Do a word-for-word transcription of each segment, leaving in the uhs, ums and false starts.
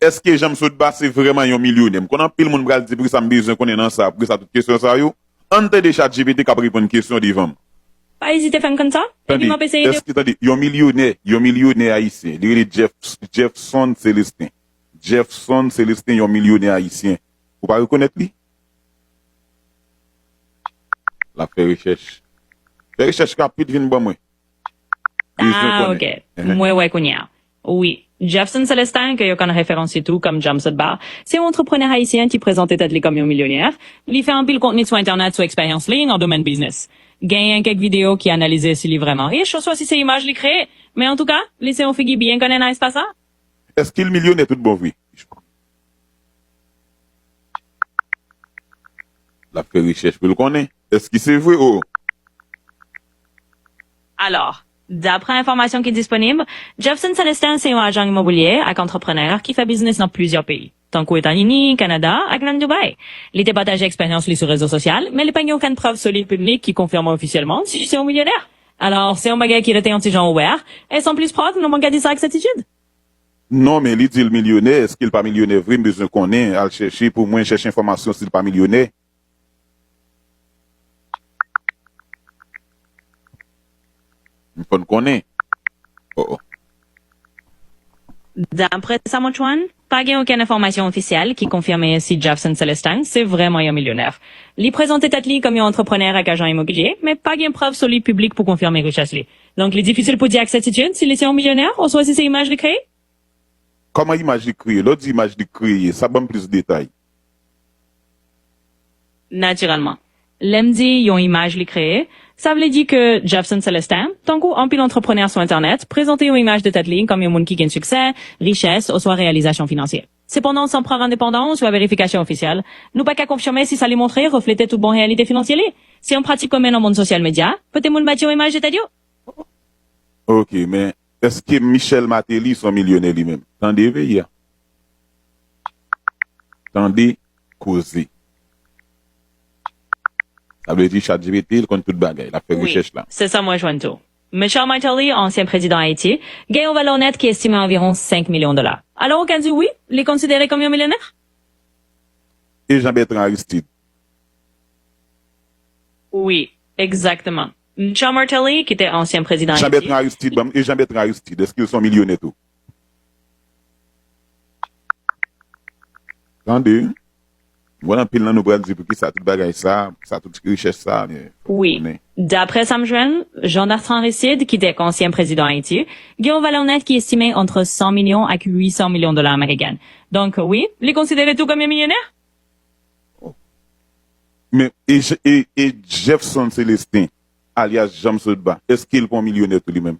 Èske Jean Sotba se vrèman yon milyonè? M konnen anpil moun pral di, "Poukisa m bezwen konnen nan sa? Poukisa tout kesyon sa yo?" Ann tande ChatGPT k ap reponn kesyon devan m. Pa ezite fè m konn sa. Epi m ap eseye. Èske, tande, yon milyonè, yon milyonè ayisyen, li rele Jeff, Jeffson Celestin. Jeffson Celestin, yon milyonè ayisyen. Ou pa rekonèt li? L ap fè rechèch. Fè rechèch rapid, vin ban mwen. Bezwen konnen. Ah, ok. Mwen wè kounye a. Wi. Jeffson Celestin, ke yo konn referanse tou kòm Jean Sotba, se yon antreprenè ayisyen ki prezante tèt li kòm yon milyonè. Li fè anpil kontni sou entènèt sou eksperyans li nan domèn biznis. Genyen kèk videyo ki analize si li vrèman rich, oswa si se imaj li kreye. Men antouka, li se yon figi byen konnen nan espas la. Èske l milyonè tout bon vre? L ap fè rechèch pou l konnen. Èske se vre? Oh. Alò, daprè enfòmasyon ki disponib, Jeffson Celestin se yon ajan imobilye ak antreprenè ki fè biznis nan plizyè peyi, tankou Etazini, Kanada ak menm Dubai. Li te pataje eksperyans li sou rezo sosyal, men li pa gen okenn prèv solid piblik ki konfime ofisyèlman si li se yon milyonè. Alò, se yon bagay ki rete yon ti jan ouvè, e san plis prèv, nou poko ka di sa ak sètitid. Non, men li di l milyonè. Èske l pa milyonè vre? M bezwen konnen. Al chèche pou mwen, chèche enfòmasyon si l pa milyonè. M konn konnen. Oh, oh. Daprè sa m jwenn, pa gen okenn enfòmasyon ofisyèl ki konfime si Jeffson Celestin se vrèman yon milyonè. Li prezante tèt li kòm yon antreprenè ak ajan imobilye, men pa gen prèv solid piblik pou konfime richès li. Donk, li difisil pou di ak sètitid si li se yon milyonè oswa si se imaj li kreye. Kòman imaj li kreye? Lè w di imaj li kreye, sa ban m plis detay. Natirèlman. Lè m di yon imaj li kreye, sa vle di ke Jeffson Celestin, tankou anpil antreprenè sou entènèt, prezante yon imaj de tèt li kòm yon moun ki gen siksè, richès, oswa reyalizasyon finansyèl. Sepandan, san prèv endepandan oswa verifikasyon ofisyèl, nou pa ka konfime si sa li montre reflete tout bon reyalite finansye li. Se yon pratik komen nan mond sosyal medya, kote moun bati yon imaj de tèt yo. Ok, men èske Michel Martelly se yon milyonè li menm? Tande peyi a. Tande koze. Sa vle di ChatGPT, li konn tout bagay. L ap fè rechèch la. Wi, se sa mwen jwenn tou. Michel Martelly, ansyen prezidan Ayiti, gen yon valè nèt ki estime anviwon senk milyon dola. Alò, ou ka di wi, li konsidere kòm yon milyonè? E Jean Bertrand Aristide? Wi, egzakteman. Michel Martelly, ki te ansyen prezidan Ayiti. Jean Bertrand Aristide, ban m, e Jean Bertrand Aristide, èske l se yon milyonè tou? Tande. M konn anpil nan nou pral di, "Poukisa tout bagay sa, poukisa tout richès sa?" Men fòk nou konnen. Wi. Daprè sa m jwenn, Jean Bertrand Aristide, ki te ansyen prezidan Ayiti, gen yon valè nèt ki estime ant san milyon ak uit san milyon dola ameriken. Donk, wi, li konsidere tou kòm yon milyonè. Oh. Men, e, e, e Jeffson Celestin, alyas Jean Sotba, èske l pa yon milyonè tou li menm?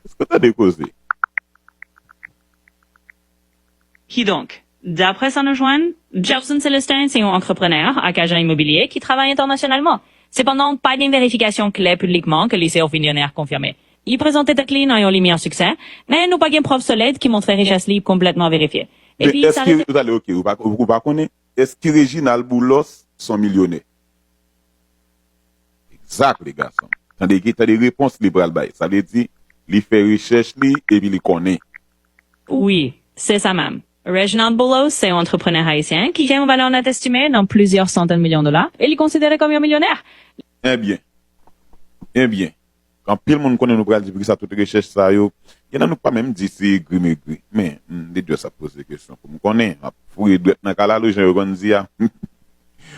Èske w tande koze? Kidonk, daprè sa nou jwenn, Jeffson Celestin se yon antreprenè ak ajan imobilye ki travay entènasyonalman. Sepandan, pa gen verifikasyon klè piblikman ke li se yon milyonè konfime. Li prezante tèt li nan yon limyè siksè, men nou pa gen prèv solid ki montre richès li konplètman verifye. Men epi, sa èske, rete tande, ok, ou pa, ou pa konnen? Èske Reginald Boulos se yon milyonè? Egzak, le gason. Tande, tande repons li pral bay. Sa vle di, li fè rechèch li epi li konnen. Wi, se sa menm. Reginald Boulos se yon antreprenè ayisyen ki gen yon valè nèt estime nan plizyè santèn milyon dola e li konsidere kòm yon milyonè. Ebyen. Ebyen. Anpil moun konnen nou pral di poukisa tout rechèch sa yo. Gen nan nou pa menm di se egri megri. Men, m, de dwèt ap poze kesyon pou m konnen. M ap fouye dwèt nan kalalou, jan yo konn di a.